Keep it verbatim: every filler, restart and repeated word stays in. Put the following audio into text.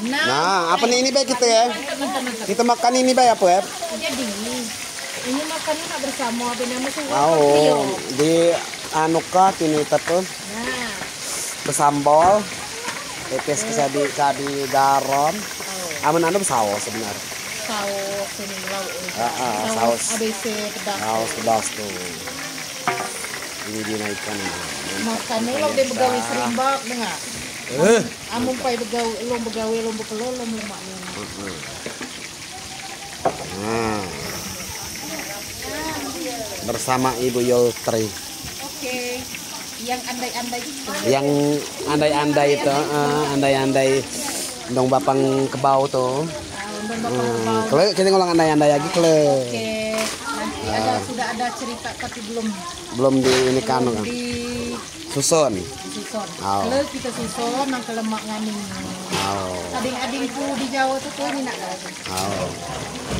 Nah, apa ni ini, Bay, kita, eh? Kita makan ini, Bay, apa, eh? Jadi, ini makannya nak bersama, Bay, nama semua. Oh, di anu kah, ini apa? Nah. Bersambal. Pepes ke cabi, cabi garam. Oh. Amun anu saus sebenar. Saus ini lauk ini. Ah, ah, saus. A B C pedas. Saus pedas tu. Ini dinaikkan. Makan ni, lalu dia begawe serimbak, dengar. Eh. Amun pai begawe, long begawe, long bekelor, long lemak ni. Hmm. Nah. Bersama Ibu Yultri. Oke. Yang andai-andai itu. Yang andai-andai itu, eh, andai-andai ndong bapang kebau tu. Ah, ndong bapang kebau. Kele, kita ngulang andai-andai lagi, kele. Oke. Nanti ada, sudah ada cerita, tapi belum. Belum di ini kan. Belum di susun. Susun. Au. Kele kita susun, nang kele mak ngani. Au. Ading-adingku di Jawa tu, tu ini nak kele. Au.